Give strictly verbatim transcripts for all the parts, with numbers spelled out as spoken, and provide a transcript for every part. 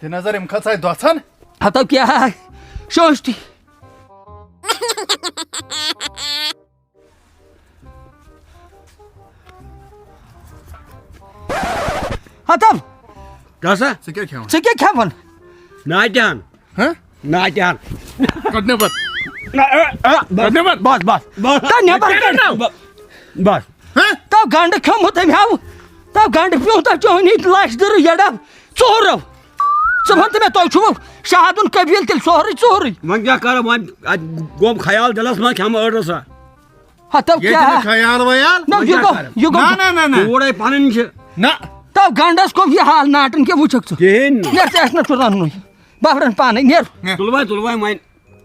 دِ نظر، یِم کھژ آے دۄژھن۔ ہتو کیٛاہ؟ شوشتی۔ ہتو۔ گژھا؟ ژٕ کیٛاہ کھٮ۪وان؟ ژٕ کیٛاہ کھٮ۪وان؟ ناتہِ ہن۔ ہہ؟ ناتہِ ہن۔ کڑ نٮ۪بر۔ نہ، اے، اے، بس۔ کڑ نٮ۪بر۔ بس، بس، بس۔ تہ نٮ۪بر کڑ۔ بس۔ ہہ؟ تو گنڈٕ کھیوٚمُت أمۍ ہاو۔ تو گنڈٕ پیوٚو تو چٲنی لَش دٕرٕ یَڑا۔ ژوٚہرو۔ ژٕ وَن تہٕ مےٚ، تۄہہِ چھُوٕ شاہدُن قبیٖل تیٚلہِ سورُے ژوٚہرُے؟ وۄنۍ کیٛاہ کَرٕ، وۄنۍ اَتہِ گوٚم خیال دِلَس منٛز، کھٮ۪مہٕ أڑ رَژھا۔ ہتو ییٚتہِ کیٛاہ؟ نہٕ خیال ویال۔ نہ، وۄنۍ یہِ کیٛاہ گوٚو، کَرٕ؟ یہِ گوٚو۔ نہ، نہ، نہ، نہ۔ کوٗر ہے پَنٕنۍ چھِ۔ نہ۔ تو گنڈس گوٚو یہِ حال، ناٹن کیٛاہ وٕچھکھ ژٕ؟ کِہیٖنۍ نہٕ۔ نیر ژےٚ آسہِ نہ ژٕ رَننُے۔ بہٕ ہا رَنہٕ پانے، نیر۔ نیر۔ تُلوے، تُلوے وۄنۍ۔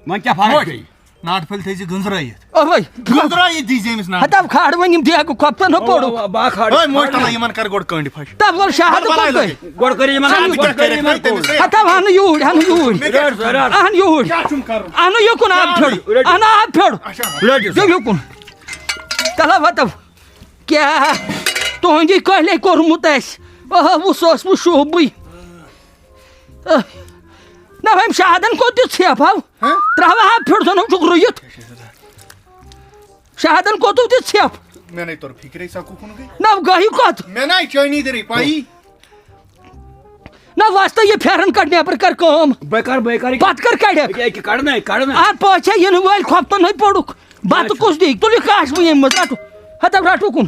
وۄنۍ کیٛاہ فرق وۄنۍ گٔے؟ ناٹہٕ پھٔلۍ تھٲیزِ گٔنزرٲیِتھ۔ اوے۔ گٔنزرٲیِتھ دیٖزِ أمِس ناٹہٕ۔ ہتو کھاڑ وۄنۍ یِم دیگہٕ کۄپتن ہو اوا، پوٚرُکھ۔ اوا، بہٕ ہا کھاڑٕ، اوے موج کھاڑٕ۔ تَلہ، یِمن کر گۄڈٕ کٔنڈۍ پھش۔ تب وَل شاہد وَل، وَل، کوٚت گٔے؟ گۄڈٕ کٔرِو یِمن، شاہد گۄڈٕ کٔرِو یِمن کٔرِو۔ ہتو اَنہٕ یوٗرۍ، اَنہٕ یوٗرۍ۔ مےٚ کیٛاہ چھُ کرُن؟ اَنہٕ یوٗرۍ۔ کیٛاہ چھُم کرُن؟ اَنہٕ یوکُن آب کیٛاہ پھیوٚر۔ رٔٹِو؟ اَنہٕ آب پھیوٚر۔ اچھا۔ رٔٹِو سا۔ دِو یوکُن۔ تَلہ وَتو۔ کیٛاہ؟ تُہُنٛدی کٲلے کوٚرمُت اَسہِ۔ اوہ، وُ سُہ اوس وُ شوٗبٕے۔ نہ، أمۍ شاہدن کوٚت دیُت ژھیپ، ہاو؟ ہہ؟ ترٛاوٕ ہا پھِر زَن چھُکھ رُیِتھ۔ شاہدن کوٚت دیُت ژھیپ؟ مےٚ نَے توٚر فِکرے، سۄ کُکُن گٔے۔ نہ، گٔے کوٚت؟ مےٚ نَے چٲنی دٔرٕے پَیی۔ نہ، وۄستہٕ یہِ پھٮ۪رن کَڑ، نٮ۪بر کَر کٲم۔ بہٕ کَرٕ، بہٕ کَرٕ۔ پَتہٕ کَر کَڑٮ۪کھ؟ ییٚکیٛاہ، ییٚکیٛاہ، کَڑٕ نَے، کَڑٕ نَے۔ اَتھ پٲٹھۍ چھےٚ یِنہٕ وٲلۍ کھۄفتَن ہٕنٛدۍ پوٚرُکھ۔ بَتہٕ اچھا۔ کُس دی؟ تُلِو کاش بہٕ ییٚمہِ منٛز رَٹو۔ ہَتو رَٹو کُن۔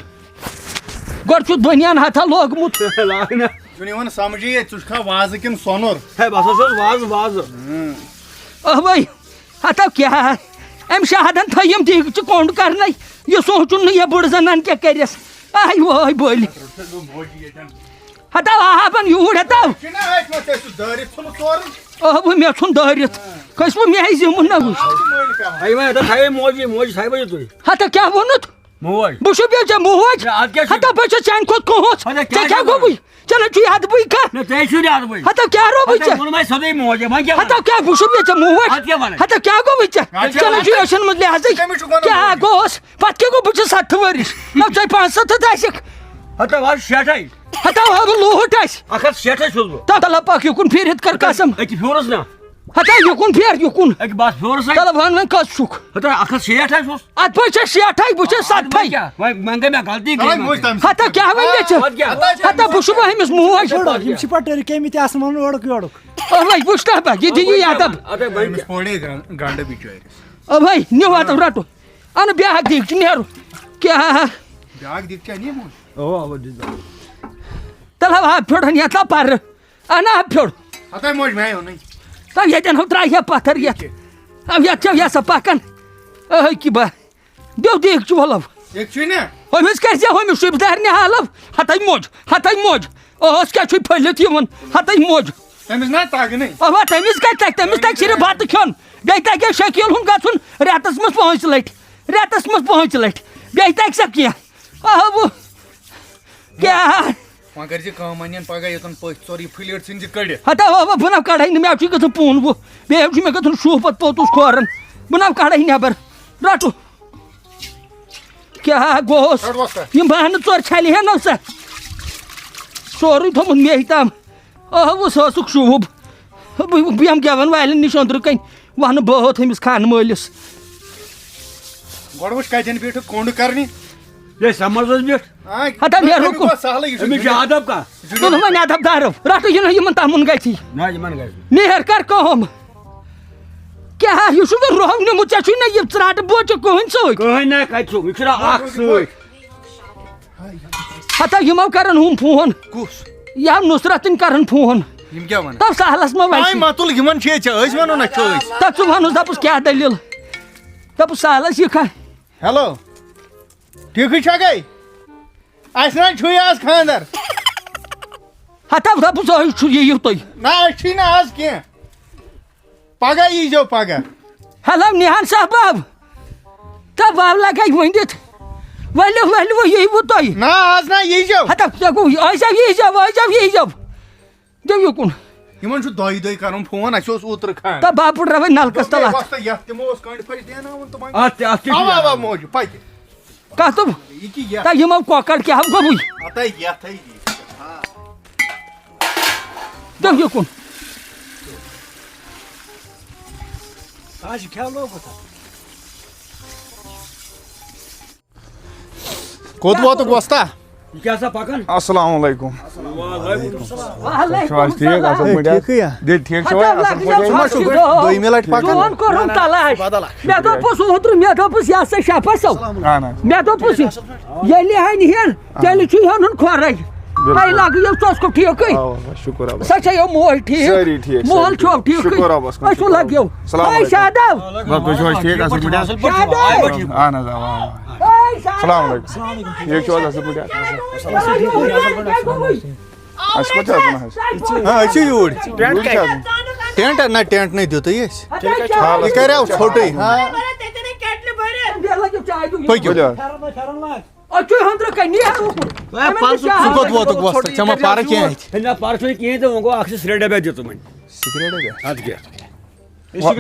گۄڈٕ چھُ بٔنیان ہَتھا لوگمُت۔ لاگ نہ۔ چھُنہٕ یِوان سمجھے ییٚتہِ، ژٕ چھُکھا وازٕ کِنہٕ سۄنُر؟ ہے، بہٕ ہسا چھُس وازٕ، وازٕ۔ اوے، ہتو کیٛاہ؟ أمۍ شاہدن تھٲیِم دیٖگچہِ کۄنٛڈ کرنَے، یہِ سونٛچُن نہٕ یہِ بٕڑ زنان کیٛاہ کَرٮ۪س۔ آے وٲے بٔلۍ۔ ہتو آبن یوٗرۍ ہتو۔ چھُنہ اَتہِ ما ژےٚ سُہ دٲرِتھ ژھُنُتھ تورٕ؟ آ، بہٕ مےٚ ژھُن دٲرِتھ۔ کھٔسۍ بہٕ مےٚ زِمُن نہ وٕچھ۔ اَتھ چھُ مٲلۍ پٮ۪وان۔ ہے، وۄنۍ ہَتو تھاوے موجی، موجی تھاوے تُہۍ۔ ہتو کیٛاہ ووٚنُتھ؟ موج۔ بہٕ چھُس بیٚیہِ ژےٚ موج۔ ہے، اَدٕ کیٛاہ چھُ؟ ہتا بہٕ چھَس چانہِ کھۄتہٕ کُہُنٛژ۔ ہتا کیٛاہ ژےٚ کیٛاہ چھُ گوٚوُے؟ ژےٚ نہ چھُے اَدبٕے کانٛہہ۔ نہ، ژےٚ چھُے نہٕ اَدبٕے۔ ہتا کیٛاہ روٚوُے ہتا ژےٚ؟ ووٚنمَے سیوٚدُے موج، وۄنۍ کیٛاہ ہتا وَنَے؟ کیٛاہ؟ بہٕ چھُس بیٚیہِ ژےٚ موج۔ اَدٕ کیٛاہ وَنَے؟ ہتا کیٛاہ گوٚوُے ژےٚ؟ اَدٕ کیٛاہ ژےٚ نہ وَنَے؟ چھُے أچھَن منٛز لحاظٕے۔ کٔمِس چھُکھ وَنان کیٛاہ موج؟ گوٚوُس؟ پَتہٕ کیٛاہ گوٚو؟ بہٕ چھُس سَتتھٕ ؤرِش۔ نہ، ژےٚ پانٛژھ سَتتھ آسٮ۪کھ۔ ہتا وَز شیٹھَے۔ ہتا وَ بہٕ لوٗٹھ آسہِ۔ اَکھ ہَتھ شیٹھَے چھُس بہٕ۔ تَتھ تَلہٕ پَکھ یُکُن پھیٖرِتھ کَر قسم۔ أکہِ پھیورُس نا۔ ہتا یُکُن پھیر، یُکُن۔ أکہِ بس پھیورُس ہے۔ تَلہٕ وَن وۄنۍ کَس چھُکھ؟ ہتا اَکھ ہَتھ شیٹھ ہے چھُس۔ اَتھ پٲٹھۍ چھےٚ شیٹھَے، بہٕ چھُس اَدٕ وۄنۍ سَتتھَے۔ کیٛاہ؟ وۄنۍ، وۄنۍ گٔے مےٚ غلطی، گٔے تَلہٕ وۄنۍ۔ موج تَمہِ سۭتۍ۔ ہتا کیٛاہ وَنہِ مےٚ ژےٚ؟ اَدٕ کیٛاہ؟ ہتا بہٕ چھُس وۄنۍ أمِس موج۔ چھُنہٕ، یِم چھِ پَتہٕ ٹٔرۍ کٔمٕتۍ آسان وَنُن اورُک یورُک۔ اَوَے وٕچھ نا بہٕ، یہِ دِ یہِ اَدب۔ اَدٕ وۄنۍ أمِس کیٛاہ؟ پوڑے گن-، گنڈٕ بِچٲرِس۔ اَوَے، نِو اَدب رَٹو۔ اَنہٕ بیٛاکھ دیٖگچہِ نیرو۔ کیٛاہ؟ بیٛاکھ دیٖگچہِ اَنہِ موج؟ اَوا، اَوا، دِژ بَنٛد۔ تَلہٕ ہا پھیوٚرُن یَتھ لا پَرٕ۔ اَنہٕ ہا پھیوٚر۔ ہَتَے موج مےٚ اوٚنُے۔ تَو ییٚتٮ۪ن ہُہ ترٛایہِ ہا پَتھر یَتھ۔ ییٚتہِ۔ اَو یَتھ چھَو یَسا پَکان۔ أہے کہِ بہٕ۔ دیو دیٖگچہِ وَلَو۔ ییٚتہِ چھُے نا؟ ہُمِس کَرِ زِ ہُمِس شُبہِ دارنہِ حالَو۔ ہَتَے موج، ہَتَے موج۔ ٲس کیٛاہ چھُے پھٔلِتھ یِوان؟ ہَتَے موج۔ تٔمِس نا تَگنٕے۔ اَوا، تٔمِس کَتہِ تَگہِ؟ تٔمِس تَگہِ صرف بَتہٕ کھیوٚن۔ بیٚیہِ تَگہِ شکیٖل ہُنٛد گژھُن رٮ۪تَس منٛز پانٛژِ لَٹہِ۔ رٮ۪تَس منٛز پانٛژِ لَٹہِ۔ بیٚیہِ تَگہِ سا کینٛہہ؟ آ، وۄنۍ۔ کیٛاہ؟ وۄنۍ کٔرۍ زِ کٲم، وۄنۍ یِن پَگاہ یوٚتَن پٔژھۍ ژور یہِ پھٕلۍ أڑۍ ژھٕنۍ زِ کٔڑِتھ۔ ہتا، آ، آ، بہٕ نہ کَڑَے نہٕ، مےٚ چھُ گژھُن پوٗن وُہ۔ بیٚیہِ چھُ مےٚ گژھُن شوٗ پَتہٕ پوٚتُس کھورَن۔ بہٕ نہ کَڑَے نٮ۪بَر۔ رَٹو۔ کیٛاہ گوٚوس؟ رَٹ وۄستہٕ۔ یِم بانہٕ ژور چھَلہِ ہا نہ سا؟ سورُے تھوٚمُت مے تام۔ آ، وُس ٲسُکھ شوٗب۔ بہٕ، بہٕ یِمہٕ گٮ۪وَن والٮ۪ن نِش أنٛدرٕ کَنۍ۔ وَنہٕ بہٕ ہٲتھ أمِس خانہٕ مٲلِس۔ گۄڈٕ وٕچھ کَتٮ۪ن بیٖٹھٕ کۄنٛڈ کَرنہِ۔ یے سَمَس اوس بیٖٹھ۔ آ، ہتا نیرٕ تَمیُک ہُکُن۔ اوس سہلٕے، یہِ چھُ أمِس چھُ جُنید۔ اَدب کانٛہہ۔ تُلہٕ وۄنۍ اَدب دارو۔ رَٹو یہِ نہ یِمَن تَمُن گژھی۔ نہ، یِمَن گژھِ نہٕ۔ نیر کَر کٲم۔ کیٛاہ، یہِ چھُ وۄنۍ روہَو نیوٗمُت، ژےٚ چھُے نہ یہِ ژرٛاٹہٕ بوچہِ کٕہٕنۍ سۭتۍ۔ کٕہٕنۍ نہ، کَتہِ چھُکھ؟ یہِ چھُنہ اَکھ سۭتۍ۔ ہتا یِمو کرن ہُم فون۔ کُس؟ یا نُصرتٕنۍ کرن فون۔ یِم کیٛاہ وَنان؟ تَو سہلس ما وَسہِ؟ آے مَتُل، یِمن چھِ ییٚتہِ، أسۍ وَنو نہ چھُ أسۍ۔ تَتھ ژٕ وَنُس، دَپُس کیٛاہ دٔلیٖل؟ دَپُس سہلس یہِ کھا؟ ہیلو، ٹھیٖکٕے چھا گٔے؟ اَسہِ نہ چھُے آز خانٛدر۔ ہتا دَپُس أسۍ چھُ یِیِو تُہۍ۔ نہ، أسۍ چھِی نہٕ آز کینٛہہ۔ پگاہ ییٖزیو پگاہ۔ ہیلو، نِہان صاحب۔ تہٕ بہٕ لگے ؤنِتھ۔ ؤلِو، ؤلِو، ییٖوٕ تُہۍ۔ نہ، آز نہ ییٖزیو۔ ہتا، ژےٚ گوٚو، ٲسۍزیو، ییٖزیو، ٲسۍزیو، ییٖزیو۔ دِیِو یُکُن۔ یِمن چھُ دۄیہِ دۄہہِ کرُن فون، اَسہِ اوس اوترٕ کھنٛڈ۔ تہٕ بہٕ ہا پھٕٹراوَے نلکس تل اَتھ۔ وۄستہٕ یَتھ تِمو اوس کٔنٛڈۍ پھٔلۍ دیاناوُن تہٕ وۄنۍ۔ اَتھ تہِ، اَتھ تہِ چھُ اَوا، اَوا، دیاناوُن۔ موجوٗد، پَکہِ۔ کَتھ تہٕ؟ یہِ کہِ یَتھ؟ تہٕ یِمو کۄکر کیٛاہ ہاو گوٚوُے؟ ہَتَے یَتھ ہے یہِ۔ دِیِو یُکُن۔ آز چھِ کھٮ۪و لوگمُت اَتھ۔ کوٚت ووتُکھ وۄستا؟ یہِ کیٛاہ سا پَکان؟ السلام علیکم۔ وعلیکم چھِو حظ ٹھیٖک؟ السلام۔ اَصٕل پٲٹھۍ حظ؟ ٹھیٖکٕے ہا۔ دِل ٹھیٖک چھِو حظ؟ ہَتہ اَصٕل لَگہِ پٲٹھۍ؟ یَتھ ژٕ ما چھُکھ ژٕ دۄیمہِ لَٹہِ پَکان؟ چون کوٚرُم تلاش۔ مےٚ دوٚپُس اوترٕ، مےٚ دوٚپُس یہِ ہسا شفا صٲب۔ اَہَن حظ۔ مےٚ دوٚپُس ییٚلہِ ہَنہِ ہٮ۪ن، تیٚلہِ چھُ ہٮ۪نُن کھۄرَے۔ بِلکُل۔ اَے لَگہٕ یَو ژٕ اوسکھُکھ ٹھیٖکٕے۔ اَوا، اَوا، شُکُر رۄبَس۔ سۄ چھےٚ یِم مول ٹھیٖک۔ سٲری ٹھیٖک، مول سٲری چھُو ٹھیٖک۔ ٹھیٖکٕے۔ شُکُر رۄبَس کُن، أسۍ چھِو شُکُر۔ لَگیو۔ السلام ہَے علیکم۔ شادو۔ وَلہٕ تُہۍ چھِو حظ ٹھیٖک، اَصٕل پٲٹھۍ؟ شادو۔ اَہَن حظ، اَوا، اَوا۔ ہَے شادو۔ السلام علیکم۔ ٹھیٖک چھِو حظ، اَصٕل پٲٹھۍ؟ اَسہِ کوٚت چھِ اَژُن حظ؟ ہاں، أسۍ چھِ یوٗرۍ۔ یوٗرۍ چھِ اَژُن۔ ٹٮ۪نٛٹ، نہ، ٹٮ۪نٛٹ نَے دیُتُے اَسہِ۔ یہِ کَریو ژھوٚٹٕے۔ ہاں۔ پٔکِو۔ ؤلِو حظ۔ أتھۍ چھُے ہُنٛدرٕ کَنہِ، یہِ ہا اوکُن۔ ژٕ کوٚت ووتُکھ وۄستہٕ؟ ژےٚ ما پَرٕ کینٛہہ اَتہِ؟ ہے، مےٚ پَرٕ چھُنہٕ کِہیٖنۍ تہٕ وۄنۍ گوٚو اَکھ سُہ سِگریٹا بیٚیہِ دیُت یِمَن۔ سِگریٹا بیٚیہِ؟ اَدٕ کیٛاہ؟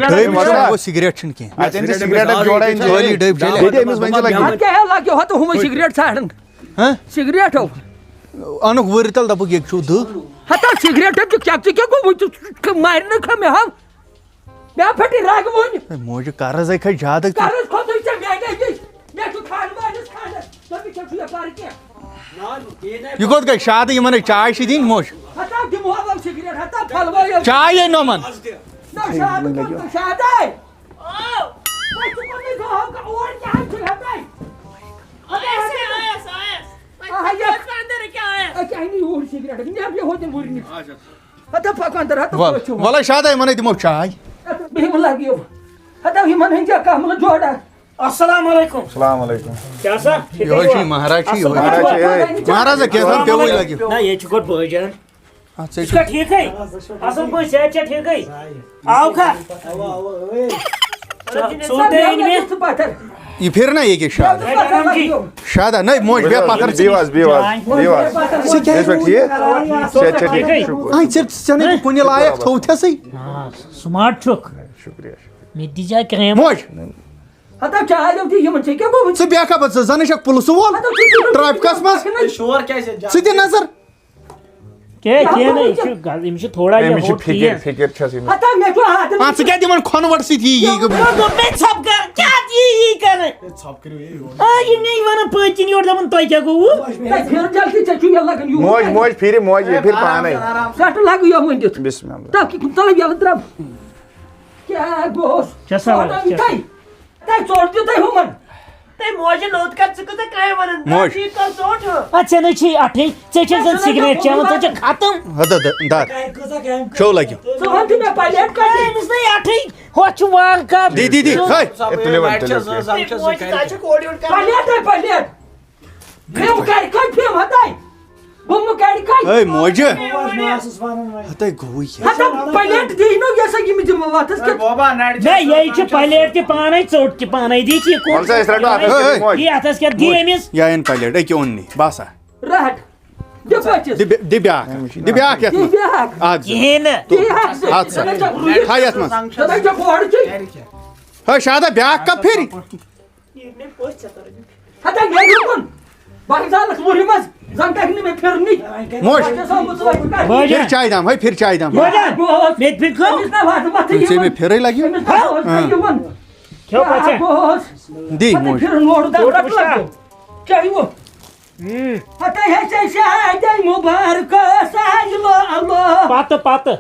ڈٔبۍ چھُ، وۄنۍ گوٚو سِگریٹ چھُنہٕ کینٛہہ۔ اَتہِ أنۍ سِگریٹ جورا أنۍ جورا۔ خٲلی ڈٔبۍ چھِ۔ ییٚتہِ أمِس ؤنۍ زِ لَگہِ۔ اَتھ کیٛاہ ہیٚو لَگیو؟ ہَتہٕ ہُمَے سِگریٹ ژھانٛڈَن۔ ہہ؟ سِگریٹ ہیٚو۔ اَنُکھ وُرِ تَل، دَپُکھ ییٚتہِ چھُو دُہ۔ ہَتہٕ سِگریٹ ہیٚو، ژٕ کیٛاہ، ژٕ کیٛاہ گوٚو؟ ژٕ مَرِ نہٕ کھا مےٚ ہاو؟ مےٚ پھٹہِ رگ وۄنۍ۔ ہے، موجہِ قرضے کھے زیادٕ۔ قرض کھوٚتُے ژےٚ میٛانہِ أکِس۔ مےٚ چھُ خانٛدارنِس خانٛدر۔ دوٚپمَس، ژےٚ چھُے یَپارٕ کینٛہہ۔ یہِ کوٚت گٔے؟ شادٕ یِمَن ہے چاے چھِ دِنۍ، موج۔ ہتا دِمہو یِمَن سِگریٹ، ہتا پھلوٲیِو۔ چاے ہے نوٚمَن۔ نہ، شادٕ کوٚت تہٕ شادَے۔ تۄہہِ چھُ کوٚرمُت گاو کا-، اور کیٛاہ حظ چھُ ہٮ۪تَے؟ ہتا آیَس، ہتا۔ آیَس، آیَس۔ وۄنۍ آ، یَتھ۔ أسۍ اَندَر کیٛاہ آیَس؟ أکیٛاہ نہٕ یوٗر سِگریٹ، مےٚ بیٚہو تیٚلہِ وُرنہِ۔ اچھا۔ ہتا پَکان تَر، ہتا وَل، پٔژھِو۔ وَلَے شادَے یِمَن ہے دِمو چاے۔ ہتا بِہِو لَگیو۔ ہتا یِمَن ہٕنٛدۍ کیٛاہ کَملہٕ جوڑا۔ السلام علیکم۔ السلام علیکم۔ کیٛاہ سا؟ یِہوٚے چھُ یہِ مہراز چھُ یِہوٚے۔ مہراز چھُ یِہوٚے۔ مہراز ہا کینٛہہ تام پیوٚوُے لَگیو۔ نہ، ییٚتہِ چھُ گۄڈٕ بٲے جان۔ اَتھ ژےٚ ژٕ چھُکھا ٹھیٖکھٕے؟ اَصٕل پٲٹھۍ، صحت چھا ٹھیٖکھٕے؟ آو کھا؟ ژٕ، ژٕ وَن تہٕ أنۍ مےٚ۔ یہِ پھِر نا ییٚکیٛاہ شادٕ۔ ہے، کَران کی؟ شادہ، نہ، موج، بیٚہہ پَتھر۔ بِہِو حظ، بِہِو حظ، بِہِو حظ۔ ژٕ کیٛاہ؟ تُہۍ چھِوا ٹھیٖک؟ صحت چھا ٹھیٖک؟ ٹھیٖکھٕے۔ شُکُر۔ آ، ژےٚ، ژےٚ نَے بہٕ کُنہِ لایق تھوٚو تھَسٕے۔ آ، سُمارٹ چھُکھ۔ شُکریہ، شُکریہ۔ مےٚ تہِ دیٖزِ ہا کرٛیم۔ موج۔ ہتا چاے دِیِو تہِ یِمَن، ژےٚ کیٛاہ گوٚوُے؟ ژٕ بیٚہہ کَپٲرۍ، ژٕ زَنہٕ چھَکھ پُلسہٕ وول۔ ہتا ژٕ تہِ ٹرٛیفکَس منٛز۔ ہے، شور کیٛازِ چھِ؟ ژٕ تہِ نظر۔ کیٛاہ، کیٛاہ نہٕ، یہِ چھُ غلط، أمِس چھِ تھوڑا یہِ أمِس چھِ ہوٚٹ فِکِر، کینٛہہ۔ فِکِر چھَس أمِس۔ ہتا مےٚ چھُ ہاتھ اَتھ ژٕ کیٛاہ دِوان کھۄنہٕ وَٹہٕ سۭتۍ یی، یی گوٚو؟ مےٚ دوٚپ مےٚ ژھۄپہٕ کَر، کیٛاہ یہِ یی کَرٕ؟ آ، یِم مےٚ یہِ وَنان پٔتۍ کِنۍ یورٕ دَپان، "تۄہہِ کیٛاہ گوٚوُ؟" تۄہہِ پھِر جلدی، ژےٚ چھُ یہِ لَگان یوٗت موج، ٹایم۔ موج پھِرِ، موج، یہِ پھِرِ پانَے۔ پٮ۪ٹھٕ لَگہٕ یہِ وۄنۍ دیُت۔ بِسمِ اللہ۔ تَتھ کیٛاہ، تَلہٕ یَلہٕ درٛاو۔ کیٛاہ گوٚوس؟ چھےٚ سوال، ژوٚٹ اَنہِ چھےٚ۔ تۄہہِ۔ تۄہہِ ژوٚٹ دیُت تۄہہِ ہُمَن۔ تۄہہِ موجہِ لوٚت کَتھ، ژٕ کۭژاہ کامہِ وَنان؟ موج۔ ژٕ یہِ کَر ژوٚٹ ہُہ؟ اَدٕ ژےٚ نَے چھے اَٹھٕے، ژےٚ چھے زَن ژےٚ چھُنَے سِگریٹ چٮ۪وان، ژےٚ چھے ختم۔ ہَتہٕ دَ-، دَر۔ کَتہِ کۭژاہ کامہِ کٔر؟ کھیوٚو لَگیو۔ ژٕ وَن تہٕ مےٚ پَلیٹ کَتہِ؟ أمِس نَے اَٹھٕے، ہۄتھ چھُ وار کَتھ۔ دی، دی، دی، ژٕ ہے۔ ہے، تُلِو وۄنۍ، تُلِو۔ تٔمۍ موجہِ ژٕ آسہِ کورِ یورٕ کَران۔ پَلیٹ ہے پَلیٹ۔ بِم کَرِ کَتہِ بِم ہَتَے؟ بُمہٕ کَرِ کَتہِ؟ ہے موجہِ۔ ہَتَے گوٚوُے کیٛاہ؟ ہَتَے پَلیٹ دی نو یہِ سا یِم دِمہٕ وَتَس کیٛاہ؟ بابا، نَرِ نہ، یہِ چھِ پَلیٹ تہِ پانَے، ژوٚٹ تہِ پانَے، دی چھِ یہِ کُن۔ وَلہٕ سا، أسۍ رَٹو اَتھ ہے، ہے۔ یہِ اَتھَس کیٛاہ دی أمِس؟ یہِ اَن پَلیٹ، أکیٛاہ اوٚن نہٕ، بَس ہا۔ رَٹ۔ دِ بَچَس۔ دِ بے-، دِ بیٛاکھ اَکھ۔ دِ بیٛاکھ۔ دِ بیٛاکھ۔ اَدٕ سا۔ کِہیٖنۍ نہٕ۔ دِ بیٛاکھ۔ اَدٕ سا۔ دَپَے ژےٚ گُرُے۔ تھاو یَتھ منٛز۔ دَپَے ژےٚ کورٕ چھُے۔ ہے شادہ، بیٛاکھ کَپ پھِرِ۔ ہتا مےٚ ہیوٚکُن۔ بہٕ ہسا لَگہٕ وُرِ منٛز۔ زَن تَگہِ نہٕ مےٚ پھِرنٕے۔ موج۔ بہٕ چھَس آمُت ٲدۍ پٮ۪ٹھ۔ موج۔ پھِر چاے دام، ہے، پھِر چاے دام۔ موج۔ بہٕ اوس۔ مےٚ تہِ پھِر کٲم۔ أمِس نہ وَتہٕ وَتھٕے تُہۍ ژےٚ یِوان۔ مےٚ پھِرٕے لَگیو۔ أمِس نہ ہاں۔ وَتہٕ وَتھٕے ہاں۔ یِوان۔ کھیو پَتہٕ۔ پھِرُن لوٚڑ دَگ وٕچھ کَتھ کھا۔ لَگیو۔ کیٛاہ یِوان؟ ہتا ہے ژےٚ شادی مُبارک، ساحلو اللہ۔ پَتہٕ، پَتہٕ۔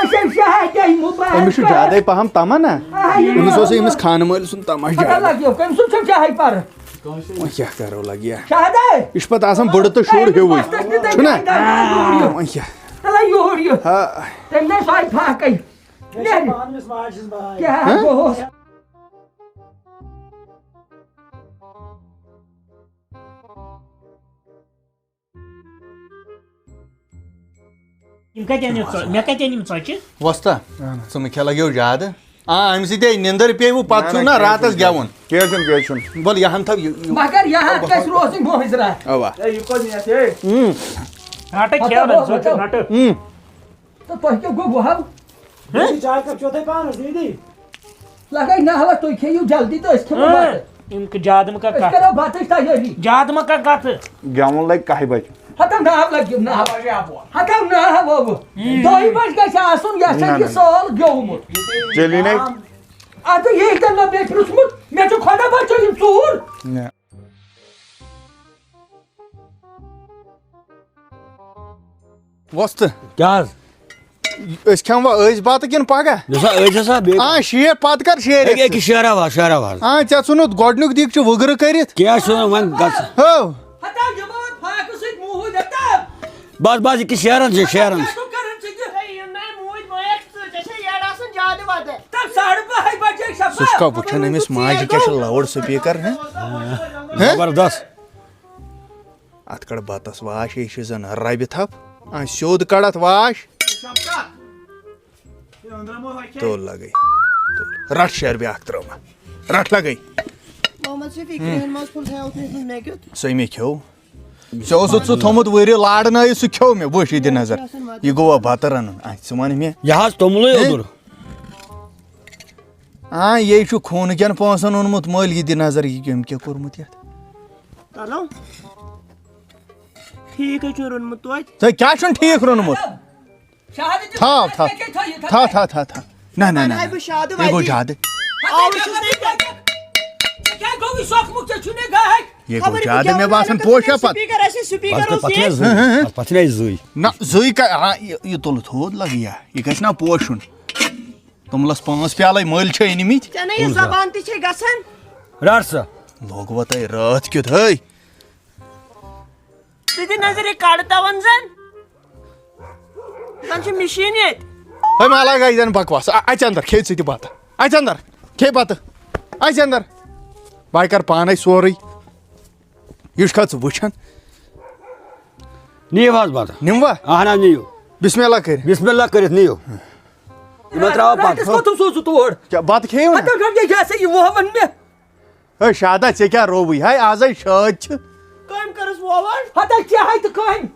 أسۍ چھِ شاہدے مُبارک۔ أمِس چھُ زیادَے پَہَم تَمَن نا۔ آ، یہِ أمِس اوس أمِس خانہٕ مٲلۍ سُنٛد تَمَن پَتہ زیادٕ۔ لَگیو، کٔمۍ سُنٛد چھُ شاہٕے پَرٕ؟ وۄنۍ کیٛاہ کَرو لَگہِ؟ شاہدے۔ یہِ چھُ پَتہٕ آسان بٕڑٕ تہٕ شُر ہیوٗوٕے۔ أمِس پَتہٕ چھُنہ؟ تہِ وۄنۍ کیٛاہ؟ تَلہ یوٗر یہِ۔ ہا۔ تٔمۍ دِ سۄے پھاکَے۔ مےٚ چھِ پانہٕ أمِس ماجہِ ہِنٛز بَہار۔ کیٛاہ ہہ؟ گوٚوس؟ یِم کَتہِ أنِو ژۄ-، مےٚ کَتہِ أنۍ یِم ژۄچہِ؟ وۄستا، اہن حظ۔ ژٕ مہٕ کھےٚ لَگیو زیادٕ۔ آ، اَمہِ سۭتۍ ہے نِندٕر پیٚیہِ وٕ، پَتہٕ نہ، چھُو نہ، نہ کینٛہہ راتَس چھُنہٕ، گٮ۪وُن۔ کینٛہہ چھُنہٕ، کینٛہہ چھُنہٕ۔ وَلہٕ یہِ ہَن تھاو یہِ، یہِ۔ مگر یہِ ہَن گژھِ روزٕنۍ مٲنٛزِ راتھ۔ اَوا۔ ہے، یہِ کوٚت نِیَتھ، ہے؟ اۭں۔ رَٹہٕ کھےٚ نہ، ژٕ تہِ رَٹہٕ۔ اۭں۔ تہٕ تۄہہِ کیٛاہ گوٚو، بہٕ ہاو؟ ہہ؟ یہِ چاے کپ چیوٚو تۄہہِ پانَس، دیٖدی؟ لگے نہلس، تُہۍ کھیٚیِو جلدی تہٕ أسۍ کھٮ۪مو ہاں۔ بَتہٕ۔ یِم کہِ زیادٕ مہ کر أسۍ کتھ۔ کرو بَتٕچ تیٲری۔ زیادٕ مہ کر کتھ۔ گٮ۪وُن لگہِ کاہہِ بجہِ۔ ہتو ناو لگیو، ناو۔ ہتو ناو، بابا۔ ہم۔ دۄیہِ بجہِ گژھِ آسُن، یہِ ہسا نہ، یہِ نہ۔ سٲل گیومُت۔ چلی نے۔ اَدٕ یہِ ہیٚکن نہٕ بیٚیہِ پرٛژھمُت، مےٚ چھُ خۄدا بچٲیِن ژوٗر۔ نہ۔ وۄستہٕ۔ کیٛاہ حظ؟ أسۍ کھٮ۪موا أزۍ بَتہٕ کِنہٕ پَگاہ؟ نہ سا، أزۍ ہسا بیٚیہِ۔ آ، شیر پَتہٕ کر شیر؟ أکہِ، أکہِ شیر آواز، شیر آواز۔ آ، ژےٚ ژھُنُتھ گۄڈٕنیُک دیٖگچہِ وٕگرٕ کٔرِتھ۔ کیٛاہ چھُ وۄنۍ گژھان؟ ہو۔ ہتا یِمو وۄنۍ فاقہٕ سۭتۍ موٗدۍ ہتا۔ بس، بس، یہِ کہِ شیرن چھِ، شیرن چھِ۔ کیٛاہ چھُکھ کران ژٕ تہِ؟ ہے، یِم نَے موٗدۍ مٲیِکھ ژٕ، ژےٚ چھے یَڑ آسان زیادٕ وَدٕ۔ تَب ساڑٕ باہہِ بجے چھا ژٕ چھُکھا وٕچھان أمِس ماجہِ کیٛاہ چھِ لاوُڈ سپیٖکر، ہہ؟ ہہ؟ زبردست۔ اتھ کڑ بتس واش، یہِ چھِ زن ربہِ تھپھ۔ آ، سیوٚد کڑ اتھ واش۔ تُل لگے۔ تُل۔ رٹھ شیر بیاکھ ترٲوما۔ رٹھ لگے۔ محمد شفیع، کرٛہُن ماز پھوٚل تھایو تُہۍ مےٚ کیُتھ؟ سُے مےٚ کھیوٚو۔ ژےٚ اوسُتھ سُہ تھوٚمُت ؤرِ لارنٲیِتھ، سُہ کھیوٚو مےٚ۔ وٕچھ یہِ دِ نظر۔ یہِ گوٚوا بتہٕ رنُن؟ اَتھ ژٕ وَن مےٚ۔ یہِ حظ توٚملٕے ہے؟ اوٚدُر۔ آ، یے چھُ خوٗنہٕ کٮ۪ن پونٛسن اوٚنمُت مٔلۍ۔ یہِ دِ نظر، یہِ کٔمۍ کیٛاہ کوٚرمُت یتھ۔ چلو۔ ٹھیٖک حظ چھُ روٚنمُت توتہِ۔ ژےٚ کیٛاہ چھُنہٕ ٹھیٖک روٚنمُت؟ شاہدٕ تہِ تھاو، تھاو۔ تھاو، تھاو، تھاو، تھاو۔ نہ، نہ، نہ، وۄنۍ آیہِ نہ۔ بہٕ شادٕ یہِ گوٚو وَتی۔ زیادٕ۔ آو چھُس نہٕ یہِ۔ ژےٚ کیٛاہ گوٚو؟ یہِ سۄکھ مُکھ ژےٚ چھُے نہٕ گاہے۔ یہِ گوٚو خبر یہِ زیادٕ۔ کیٛاہ مےٚ باسان وَنان۔ پوشا پتہٕ۔ سپیٖکر آسہِ، سپیٖکر بس اوس پتہٕ یہِ۔ چھِنہٕ زٕے۔ ہہ، ہہ، ہہ۔ پتہٕ چھِنہٕ أسۍ زٕے۔ نہ، زٕے کا-، آ، یہِ، یہِ تُل تھوٚد لگہِ یا۔ یہِ گژھِ نا پوشُن۔ توٚملَس پانٛژھ پیالَے مٔلۍ چھِ أنۍمٕتۍ۔ ژےٚ نے یہِ زبان تہِ چھے گژھان۔ رَٹ سا۔ لوگوا تۄہہِ راتھ کیُتھ، ہے؟ ژٕ دِ نظر، یہِ کَڑ تَوَن زَن۔ زَن چھِ مِشیٖن ییٚتہِ۔ ہے، ما لگاو یہِ زَن بکواس۔ اَ-، اَژِ اَندَر، کھے ژٕ تہِ بَتہٕ۔ اَژِ اَندَر، کھے بَتہٕ۔ اَژِ اَندَر۔ بہٕ کَرٕ پانَے سورُے۔ یہِ چھُکھا ژٕ وٕچھان؟ نِیِو حظ بَتہٕ۔ نِموا؟ اَہَن حظ، نِیِو۔ بسم اللہ کٔرِتھ۔ بسم اللہ کٔرِتھ نِیِو۔ یہِ ما ترٛاوو پَتہٕ؟ راتَس کوٚتُم سوٗزُتھ تور؟ کیٛاہ، بَتہٕ کھیٚیِو نہٕ؟ ہَتہٕ گۄڈٕ یہِ ہسا یہِ ووہَن مےٚ۔ ہے شادا، ژےٚ کیٛاہ رووٕے؟ ہے، آزَے شٲدۍ چھِ۔ کٲمۍ کٔرٕس ووہَن؟ ہَتہٕ کیٛاہ ہے تہٕ کٲمۍ؟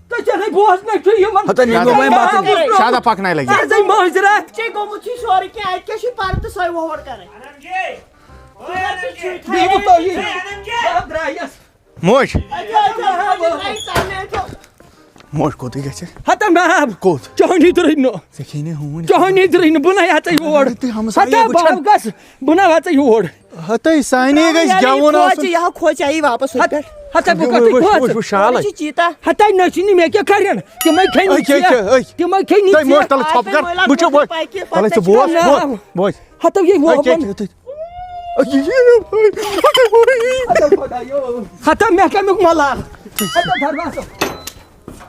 تہٕ ژےٚ نَے بوزنَے چھُ یِمَن۔ ہَتہٕ نِمو وۄنۍ بَتہٕ۔ شادا پَکناے لَگہِ۔ ژےٚ ہَسا مٔنٛزۍ راتھ۔ ژےٚ گوٚمُت چھُے سورُے کینٛہہ، اَتہِ کیٛاہ چھُے پَرٕ تہٕ سۄے ووہَر کَرٕنۍ؟ بہٕ یِمہٕ تۄہہِ۔ بہٕ درٛایَس۔ موج۔ اچھا، اچھا، ہاں، بہٕ۔ موج کوٚتٕے گژھِ؟ ہتا مےٚ ہا۔ کوٚت؟ چٲنی درٕے نہٕ۔ ژےٚ کھیٚیہِ نہٕ ہوٗن۔ چٲنی درٕے نہٕ، بہٕ نَے ہَتَے یور۔ تُہۍ ہمسایہِ ہتا وٕچھان۔ بہٕ گژھٕ، بہٕ نَے ہَتَے یور۔ ہتَے سانے گژھِ یہِ گٮ۪وُن کھوژِ، آسُن۔ یہِ ہا کھوژِ، یہِ واپس ہوٚتہِ پٮ۪ٹھ۔ ہتا بہٕ وٕچھ، کوٚتٕے وٕچھ، کھوژٕ۔ وٕچھ، وٕچھ، شالَے۔ یہِ چھِ چیٖتا۔ ہتا نہ چھِ نہٕ مےٚ کیٛاہ کَرن، تِمَے کھیٚنۍ کیٛاہ، کیٛاہ، ژےٚ، أتھۍ۔ تِمَے کھیٚنۍ تُہۍ موج ژےٚ۔ تَلہٕ ژھۄپہٕ کَر، بہٕ چھُ وۄنۍ۔ تَلَے ژٕ بوز، نہ۔ بوز، بوز۔ ہتا یہِ ہے، ووہَن۔ کیٛاہ، کیٛاہ، تُہۍ۔ ہتا مےٚ کَمیُک ملال۔ ہتا دروازٕ۔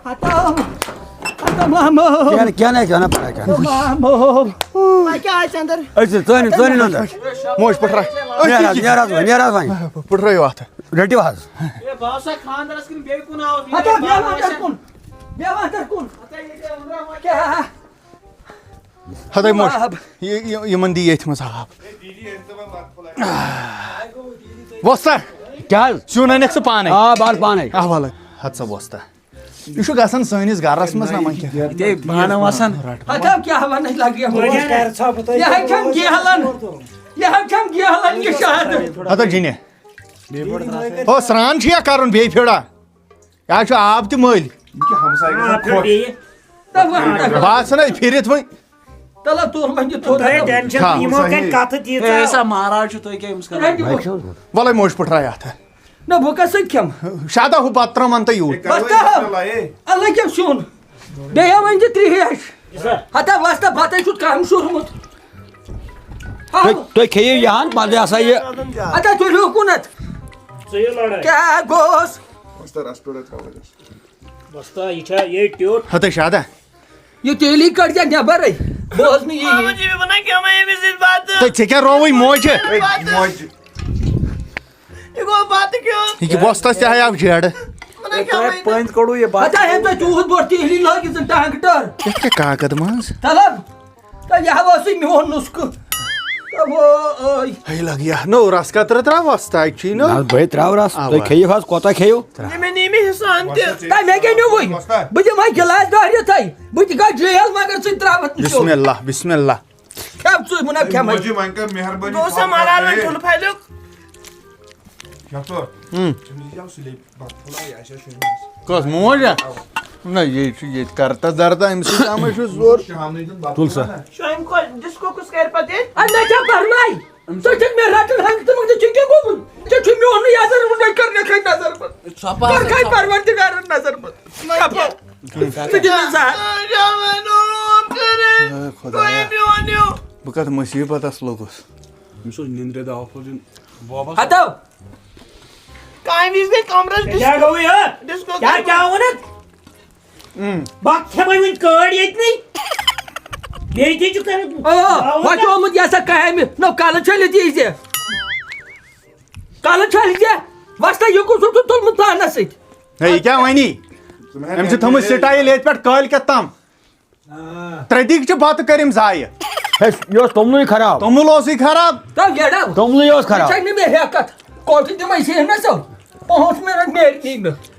ہتا، ہتا مامہٕ۔ کینٛہہ نہٕ، کینٛہہ نہٕ، کینٛہہ نہٕ، پَرواے کینٛہہ نہٕ۔ مامہٕ۔ وۄنۍ کیٛاہ آسہِ اَندَر؟ أسۍ چھِ ژٲنِتھ، ژٲنِتھ اَندَر۔ موج پٔٹھرا۔ نیر حظ، نیر حظ وۄنۍ، نیر حظ وۄنۍ۔ پٔٹھرٲیِو اَتھ۔ رٔٹِو حظ۔ ہے، بہٕ آسہٕ ہا خانٛدرَس کِنہٕ بیٚیہِ کُن آوُس؟ ہتا بیٚہہ وۄنۍ اَندَر کُن۔ بیٚہہ وۄنۍ اَندَر کُن۔ ہتا ییٚتہِ أنٛدرٕ وۄنۍ۔ کیٛاہ؟ ہتَے موج، آب۔ یہِ، یہِ، یِمن دِ ییٚتھۍ منٛز آب۔ وۄستا۔ کیٛاہ حظ؟ سیُن اَنکھ ژٕ پانے؟ آ، بہٕ اَنہٕ پانے۔ اَہوالہٕ۔ ہت سا وۄستا۔ یہِ چھُ گژھان سٲنِس گرس منٛز نا وۄنۍ کیٛاہ؟ ییٚتے بانہٕ وسان۔ ہتو کیٛاہ وَنٕچ لگہِ یِمن؟ یہِ ہا کھٮ۪م گیلن۔ یہِ ہا کھٮ۪م گیلن یہِ شہد۔ ہتو جِنہِ۔ ہو، سرٛان چھُ یا کرُن بیٚیہِ پھِرا؟ یا چھُ آب تہِ مٔلۍ۔ یہِ کیٛاہ ہمسایہِ گژھان خۄش؟ تَلہٕ وۄنۍ۔ بہٕ آسہٕ نَے پھِرِتھ وۄنۍ۔ تَلہٕ تُل وۄنۍ یہِ تھوٚد۔ تۄہہِ ٹینشن تھاو۔ تہٕ یِمو کَتہِ کَتھٕ دِژ ہے، اَسہِ؟ سا مہراز چھُ، تُہۍ کیٛاہ أمِس کران؟ رٔٹِو۔ وَلَے موج پُٹھراے اَتھ۔ نہ، بہٕ کَس سۭتۍ کھٮ۪مہٕ؟ شادا ہُہ بَتہٕ ترٛاوان تہٕ یوٗرۍ۔ ہے، کرو بَتہٕ؟ أمِس تہِ لایے۔ اللہ کیٛاہ سیُن؟ بیٚیہِ ہا ؤنۍ زِ ترٛیش۔ ہتا وۄستا بَتَے چھُتھ کَم شوٗرمُت۔ تُہۍ، تُہۍ کھیٚیِو یہِ ہَن، پَتہٕ یہِ ہسا یہِ۔ ہتا تُلِو کُنَتھ۔ ژٕ یہِ لڑٲے۔ کیٛاہ گوٚوس؟ وۄستا، رَس پٮ۪ٹھ تھاو وۄنۍ۔ وۄستا، یہِ چھا یہِ ٹیوٚٹ؟ ہتا شادا۔ یہِ تیلی کڑ ژےٚ نٮ۪برٕے۔ بوز نہٕ یہِ۔ محمد شفیع، بہٕ نہ کھٮ۪مہٕ أمِس سۭتۍ بتہٕ۔ تہٕ ژےٚ کیٛاہ رووٕے موجہِ؟ ہے، موجہِ۔ یہِ گوٚو بتہٕ کھیوٚن۔ یہِ کہِ وۄستس تہِ ہاے آو جیرٕ۔ بہٕ نہ کھٮ۪مہٕ أمِس۔ پٔنٛدۍ کڑو یہِ بتہٕ۔ ہتا ہے ژےٚ تیوٗت بوٚڑ تیلی لٲگِتھ ژٕ ڈانٛگہٕ ٹٔر۔ یتھ کیٛاہ کاکد منٛز؟ طلب۔ تہٕ یہِ ہا اوسُے میون نُسخہٕ۔ تہٕ وٲے۔ ہے لگ یا نو رس قطرٕ ترٛاو وۄستا، اَتہِ چھُے نو۔ نہ، بہٕ ترٛاو رس۔ اوا۔ تُہۍ کھیٚیِو حظ، کوتاہ کھیٚیِو؟ نہ مےٚ نی مےٚ حصہٕ ہن تہِ۔ تۄہہِ مےٚ کیٛاہ نیوٗوٕے؟ بہٕ دِمہٕ ہا گِلاس دارِ تۄہہِ۔ بہٕ تہِ گژھٕ جیل مگر ژٕ تہِ ترٛاوَتھ نہٕ سیوٚد۔ بسم اللہ، بسم اللہ۔ کھٮ۪و ژٕ، بہٕ نہ کھٮ۪مَے۔ موجی، وۄنۍ کر مہربٲنی دوسا پانہٕ ملال وۄنۍ کھیٚیہِ۔ ٹھُلہٕ پھلیُک۔ ڈاکٹر، ہُم۔ أمِس دِژ یَوٕ سُلے بَتہٕ پھوٚلہ، یہِ آسہِ ہا شۄنٛگمٕژ۔ کۄس موج ہا؟ اَوا۔ نہ، یے چھُ ییٚتہِ کرتا درتا، أمِس سۭتۍ اَمے چھُ زور۔ شامنٕے دیُن بتہٕ تُل سا۔ کھانا۔ شامہِ کھۄ-، ڈِسکو کُس کرِ پتہٕ ییٚتہِ؟ اَدٕ مےٚ کیٛاہ پرواے؟ ژٕ چھُکھ مےٚ رٹُن ہنٛگتہٕ منٛگتہٕ، ژےٚ کیٛاہ گوٚمُت؟ ژےٚ چھُے میون نہٕ یزر وُنہِ کر مےٚ کھے نظر بد۔ ژھۄپہٕ کر آسا کھے ژھۄپہٕ۔ پروردگارن نظر بد۔ ژھۄپہٕ۔ ژٕ دِ مےٚ زہر۔ اے خۄدایا۔ بہٕ کتھ مصیبتس لوٚگُس۔ أمِس اوس نِندرِ دوا پھوٚل دیُن بوبس۔ ہتو۔ کامہِ وِزِ گٔے کمرس ڈِسکو۔ کیٛاہ گوٚوُے ہا؟ ڈِسکو کیٛاہ، کیٛاہ ووٚنُتھ؟ بہٕ کھٮ۪مَے وۄنۍ کٲڑۍ ییٚتنٕے۔ بیٚیہِ تہِ چھُ کَران۔ آ، دعوت۔ ہۄ چھُ آمُت یہِ ہسا کامہِ۔ نو، کَلہٕ چھٔلِتھ یی زِ۔ کَلہٕ چھٔلِتھ زِ۔ وۄستا، یہِ کُس چھُ تُلمُت پانَس سۭتۍ؟ ہے، یہِ کیٛاہ وَنی؟ أمۍ چھِ تھٲومٕژ سٹایل ییٚتہِ پٮ۪ٹھ کٲلۍ کٮ۪تھ تام۔ ترٛےٚ دیٖگچہِ بَتہٕ کٔرِم ضایع۔ ہے، یہِ اوس توٚملٕے خراب۔ توٚمُل اوسُے خراب۔ تو گیڈا۔ توٚملٕے اوس خراب۔ ژےٚ چھےٚ نہٕ مےٚ ہٮ۪کَتھ۔ کوٹھٕ دِمَے ژےٚ نہ ژٕ۔ پانٛژھ مِنٹ نیرِ نہٕ مےٚ۔